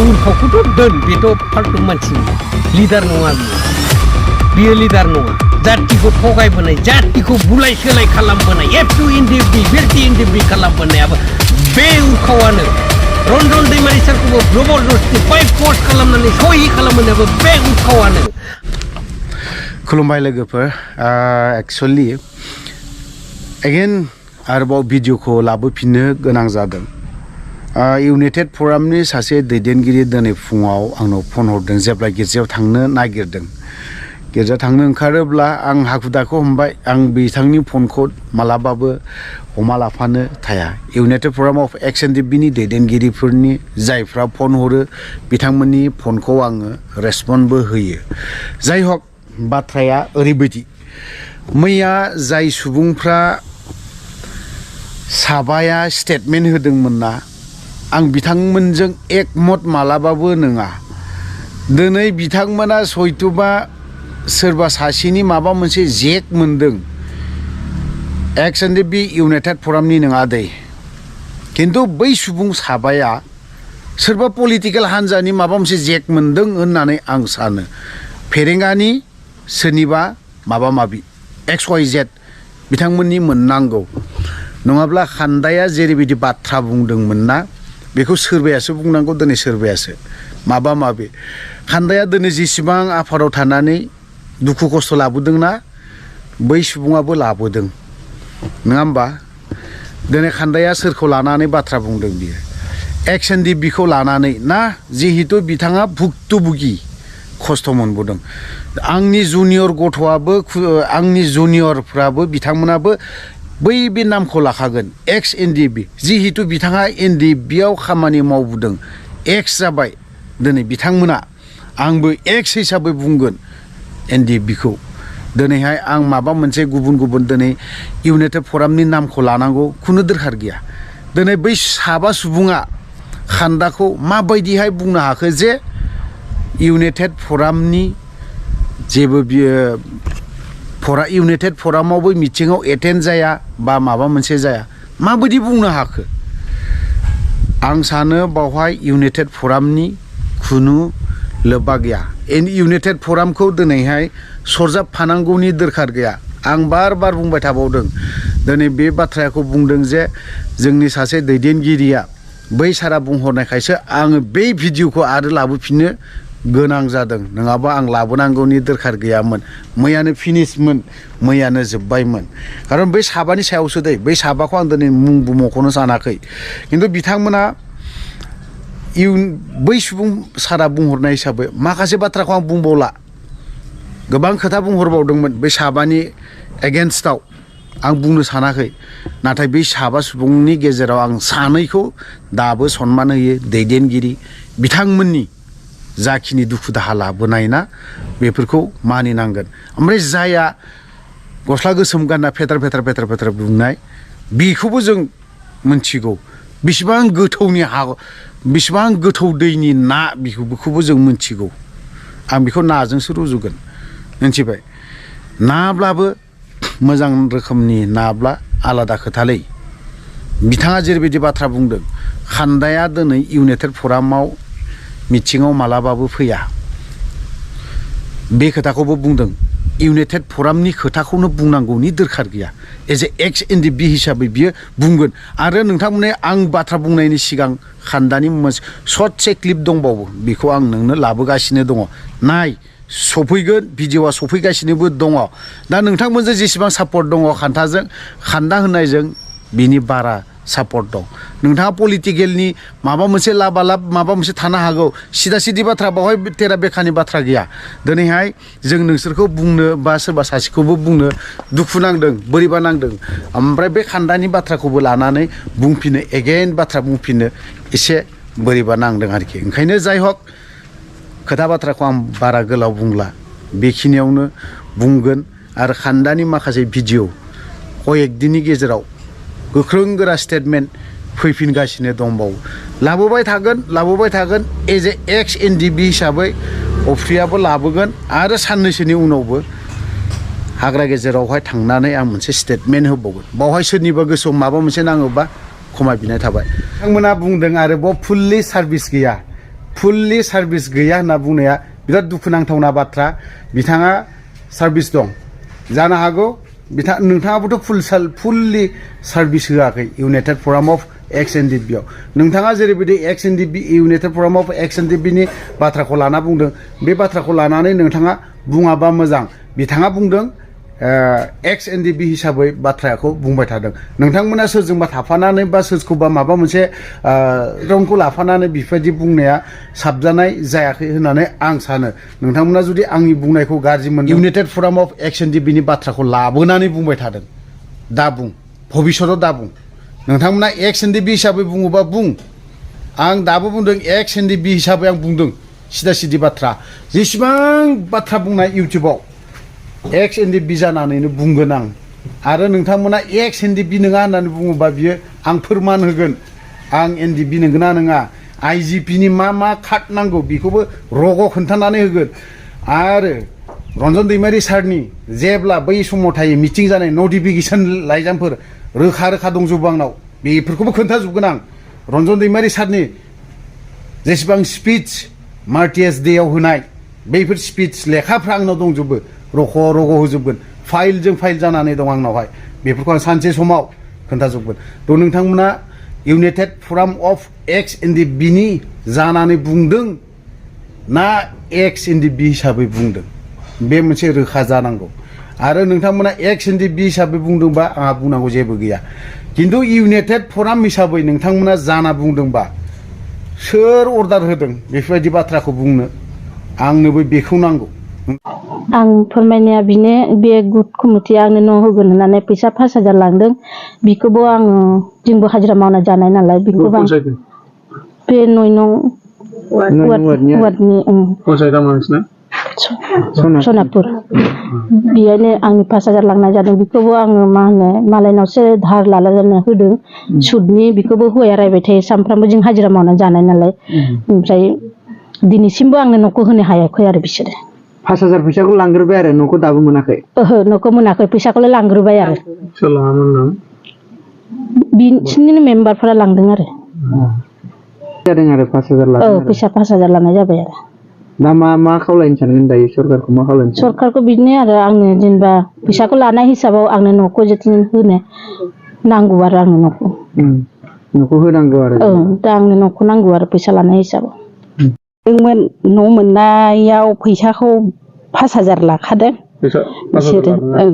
उनखौथ' दोन बेथ' फाल्तु मानसि लिडार नङा बियो लिडार नङा जातिखौ थगायबोनाय जातिखौ बुलाय सोलाय खालामबोनाय एफटु इन्डिबि बेल्टि इन्डिबि खालामबोनायाबो बे उखावानो रन्जन दैमारि सारखौबो जबरदस्ति पाइप पस्ट खालामनानै सहि खालामबोनायाबो बे उखावानो खुलुमबाय लोगोफोर एक्चुअली एगेन आरोबाव भिडिअखौ लाबोफिननो गोनां जादों इउनाइटेड फरामनि सासे दैदेनगिरि दिनै फुङाव आंनाव फन हरदों जेब्ला गिर्जायाव थांनो नागिरदों गिर्जा थांनो ओंखारोब्ला आं हाखु दाखु हमबाय आं बिथांनि फनखौ मालाबाबो हमा लाफानो थाया united front of X N D बिनि दैदेनगिरिफोरनि जायफ्रा फन हरो बिथांमोननि फनखौ आङो रेसपन्डबो होयो जाय हक बाथ्राया ओरैबायदि मैया जाय सुबुंफ्रा साबाया स्टेटमेन्ट होदोंमोन ना आं बिथांमोनजों एकमत मालाबाबो नङा दिनै बिथांमोना सयथुबा सोरबा सासेनि माबा मोनसे जेक मोनदों एक्स एन डि बि इउनाइटेड फरामनि नङा दै खिन्थु बै सुबुं साबाया सोरबा पलिटिकेल हान्जानि माबा मोनसे जेक मोनदों होननानै आं सानो फेरेंगानि सोरनिबा माबा माबि एक्स वाइ जेड बिथांमोननि मोननांगौ नङाब्ला खान्दाया जेरैबायदि बाथ्रा बुंदोंमोन ना बेखौ सोरबायासो बुंनांगौ दिनै सोरबायासो माबा माबि खान्दाया दिनै जेसेबां आफादाव थानानै दुखु खस्थ' लाबोदोंना बै सुबुङाबो लाबोदों नङा होमबा दिनै खान्दाया सोरखौ लानानै बाथ्रा बुंदों बियो एक्स एन डि बिखौ लानानै ना जिहेतु बिथाङा भुक्तभुगि खस्थ' मोनबोदों आंनि जुनियर गथ'आबो आंनि जुनियरफ्राबो बिथांमोनाबो बै बे नामखौ लाखागोन एक्स एन डि बि जिहेतु बिथाङा एन डि बियाव खामानि मावबोदों एक्स जाबाय दिनै बिथांमोना आंबो एक्स हिसाबै बुंगोन एन डि बिखौ दिनैहाय आं माबा मोनसे गुबुन दिनै इउनाइटेड फरामनि नामखौ लानांगौ खुनु दरखार गैया दिनै बै साबा सुबुङा खान्दाखौ माबायदिहाय बुंनो हाखो जे इउनाइटेड फरामनि जेबो बियो इउनाइटेड फरामावबो मिटिङाव एटेन्ड जाया बा माबा मोनसे जाया माबायदि बुंनो हाखो आं सानो बावहाय इउनाइटेड फरामनि खुनु लोब्बा गैया इउनाइटेड फरामखौ दिनैहाय सरजाबफानांगौनि दरखार गैया आं बार बुंबाय थाबावदों दिनै बे बाथ्राखौ बुंदों जे जोंनि सासे दैदेनगिरिया बै सारा बुंहरनायखायसो आङो बे भिडिअखौ आरो लाबोफिननो गोनां जादों नङाबा आं लाबोनांगौनि दरखार गैयामोन मैयानो फिनिशमोन मैयानो जोब्बायमोन खारन बै साबानि सायावसो दै बै साबाखौ आं दिनै मुंबो मख'नो सानाखै खिन्थु बिथांमोना बै सुबुं सारा बुंहरनाय हिसाबै माखासे बाथ्राखौ आं बुंबावला गोबां खोथा बुंहरबावदोंमोन बै साबानि एगेन्स्टआव आं बुंनो सानाखै नाथाय बै साबा सुबुंनि गेजेराव आं सानैखौ दाबो सनमान होयो दैदेनगिरि बिथांमोननि जाखिनि दुखु दाहा लाबोनाय ना बेफोरखौ मानिनांगोन ओमफ्राय जाया गस्ला गोसोम गानना फेथार बुंनाय बेखौबो जों मोनथिगौ बेसेबां गोथौनि बेसेबां गोथौ दैनि ना बेखौबो जों मोनथिगौ आं बेखौ नाजोंसो रुजुगोन मिथिबाय नाब्लाबो मोजां रोखोमनि नाब्ला आलादा खोथालै बिथाङा जेरैबायदि बाथ्रा बुंदों खान्दाया दिनै इउनाइटेड फरामाव मिटिङाव मालाबाबो फैया बे खोथाखौबो बुंदों इउनाइटेड फरामनि खोथाखौनो बुंनांगौनि दरखार गैया as a X N D B हिसाबै बियो बुंगोन आरो नोंथांमोननि आं बाथ्रा बुंनायनि सिगां खान्दानि मोनसे सर्टसे क्लिप दंबावो बेखौ आं नोंनो लाबोगासिनो दङ नाय सफैगोन भिडिअआ सफैगासिनोबो दङ दा नोंथांमोनजों जेसेबां सापर्ट दङ खान्दा होननायजों बिनि बारा सापर्ट दं नोंथाङा पलिटिकेलनि माबा मोनसे लाबालाब माबा मोनसे थानो हागौ सिदा बाथ्रा बावहाय तेरा बेखानि बाथ्रा गैया दिनैहाय जों नोंसोरखौ बुंनो बा सोरबा सासेखौबो बुंनो दुखु नांदों बोरैबा नांदों ओमफ्राय बे खान्दानि बाथ्राखौबो लानानै बुंफिनो एगेन बाथ्रा बुंफिनो एसे बोरैबा नांदों आरोखि ओंखायनो जाय हक खोथा बाथ्राखौ आं बारा गोलाव बुंला बेखिनियावनो बुंगोन आरो खान्दानि माखासे भिडिअ कयेक दिननि गेजेराव गोख्रों गोरा स्टेटमेन्ट फैफिनगासिनो दंबावो लाबोबाय थागोन as a X N D B हिसाबै अफ्रियाबो लाबोगोन आरो साननैसोनि उनावबो हाग्रा गेजेरावहाय थांनानै आं मोनसे स्टेटमेन्ट होबावगोन बावहाय सोरनिबा गोसोआव माबा मोनसे नाङोबा खमायबिनाय थाबाय बिथांमोना बुंदों आरोबाव फुल्लि सार्भिस गैया फुललि सार्भिस गैया होनना बुंनाया बिराद दुखुनांथावना बाथ्रा बिथाङा सार्भिस दं जानो हागौ नोंथाङाबोथ' फुललि सार्भिस होआखै united front of X N D बिआव नोंथाङा जेरैबायदि X N D B united front of X N D बिनि बाथ्राखौ लाना बुंदों बे बाथ्राखौ लानानै नोंथाङा बुङाबा मोजां बिथाङा बुंदों एक्स एन डि बि हिसाबै बाथ्राखौ बुंबाय थादों नोंथांमोना सोरजोंबा थाफानानै बा सोरखौबा माबा मोनसे रंखौ लाफानानै बेफोरबायदि बुंनाया साबजानाय जायाखै होननानै आं सानो नोंथांमोना जुदि आंनि बुंनायखौ गाज्रि मोनो united front of X N D बिनि बाथ्राखौ लाबोनानै बुंबाय थादों दा बुं भबिष्यताव दा बुं नोंथांमोना एक्स एन डि बि हिसाबै बुङोबा बुं आं दाबो बुंदों एक्स एन डि बि हिसाबै आं बुंदों सिदा सिदि बाथ्रा जेसेबां बाथ्रा बुंनाय इउटुबाव एक्स एन डि बि जानानैनो बुंगोन आं आरो नोंथांमोना एक्स एन डि बि नङा होननानै बुङोबा बियो आं फोरमान होगोन आं एन डि बि नंगौना नङा आइ जि पि नि मा कार्ड नांगौ बेखौबो रग' खोन्थानानै होगोन आरो रन्जन दैमारि सारनि जेब्ला बै समाव थायो मिटिं जानाय नटिफिकेसन लाइजामफोर रोखा दंजोबो आंनाव बेफोरखौबो खोन्थाजोबगोन आं रन्जन दैमारि सारनि जेसेबां स्पिच मार्टियास डेआव होनाय बैफोर स्पिच लेखाफ्रा आंनाव दंजोबो रग' होजोबगोन फाइलजों फाइल जानानै दं आंनावहाय बेफोरखौ आं सानसे समाव खोन्थाजोबगोन थ' नोंथांमोना united front of X N D बिनि जानानै बुंदों ना एक्स एन डि बि हिसाबै बुंदों बे मोनसे रोखा जानांगौ आरो नोंथांमोना एक्स एन डि बि हिसाबै बुंदोंबा आंहा बुंनांगौ जेबो गैया खिन्थु इउनाइटेड फराम हिसाबै नोंथांमोना जाना बुंदोंबा सोर अर्डार होदों बेफोरबायदि बाथ्राखौ बुंनो आंनोबो बेखौ नांगौ आं फोरमायनाया बिनो बे गुड कमिटिया आंनो न' होगोन होननानै फैसा 5,000 लांदों बिखौबो आङो जोंबो हाजिरा मावना जानाय नालाय बिखौबो बे 9 नं वार्डनि सनापुर बेयावनो आंनि 5,000 लांनाय जादों बेखौबो आङो मा होनो मालायनावसो धार लालायनो होदों सुदनि बेखौबो हौवाया रायबाय थायो सानफ्रामबो जों हाजिरा मावना जानाय नालाय ओमफ्राय दिनैसिमबो आंनो न'खौ होनो हायाखै आरो बिसोरो 5,000 फैसाखौ लांग्रोबाय आरो न'खौ दाबो मोनाखै ओहो न'खौ मोनाखै फैसाखौलाय लांग्रोबाय आरो सोर लाङामोन नों बिसिनिनो मेम्बारफोरा लांदों आरो जादों आरो 5,000 लादों औ फैसा 5,000 लानाय जाबाय आरो दा मा खावलायनो सानगोन दायो सरकारखौ मा खावलायनो सरकारखौ बिदिनो आरो आंनो जेनेबा फैसाखौ लानाय हिसाबाव आंनो न'खौ जोथोन होनो नांगौ आरो आंनो न'खौ होनांगौ आरो औ दा आंनो न'खौ नांगौ आरो फैसा लानाय हिसाबाव न' मोननायाव फैसाखौ 5,000 लाखादों बिसोरो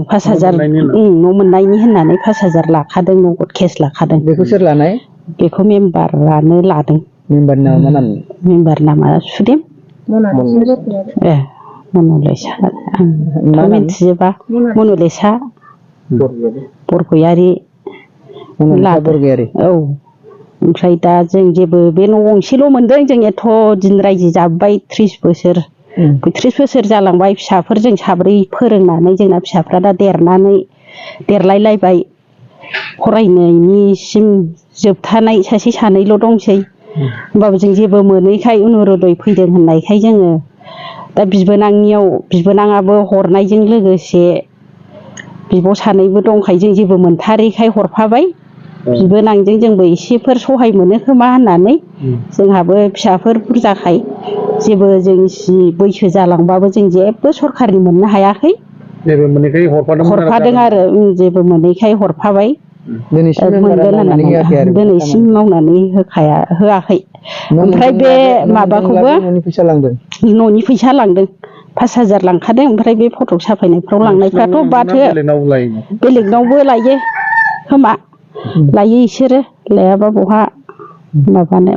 5,000 न' मोननायनि होननानै 5,000 लाखादों नगद केस लाखादों बेखौ सोर लानाय बेखौ मेम्बारानो लादों मेम्बारनि नामा नाम मेम्बार नामा सुदेम मन'लेसा आं मिथिजोबा मन'लेसा बरगयारि औ ओमफ्राय दा जों जेबो बे न' गंसेल' मोनदों जों एथ' दिन रायजो जाबाय 30 बोसोर 30 बोसोर जालांबाय फिसाफोरजों साब्रै फोरोंनानै जोंना फिसाफ्रा दा देरलायलायबाय फरायनायनिसिम जोबथानाय सासे सानैल' दंसै होमबाबो जों जेबो मोनैखाय अनुरदय फैदों होननायखाय जोङो दा बिबोनाङाबो हरनायजों लोगोसे बिब' सानैबो दंखायो जों जेबो मोनथारैखाय हरफाबाय बिबोनांजों जोंबो एसेफोर सहाय मोनो खोमा होननानै जोंहाबो फिसाफोर बुरजाखाय जेबो जों बैसो जालांबाबो जों जेबो सरखारनि मोननो हायाखै हरफादों आरो जेबो मोनैखाय हरफाबाय मोनगोन होननानै दिनैसिम मावनानै होआखै ओमफ्राय बे माबाखौबो न'नि फैसा लांदों 5,000 लांखादों ओमफ्राय बे फटक साफायनायफ्राव लांनायफ्राथ' बाथो बेलेगनावबो लायो खोमा लायो इसोरो लायाबा बहा माबानो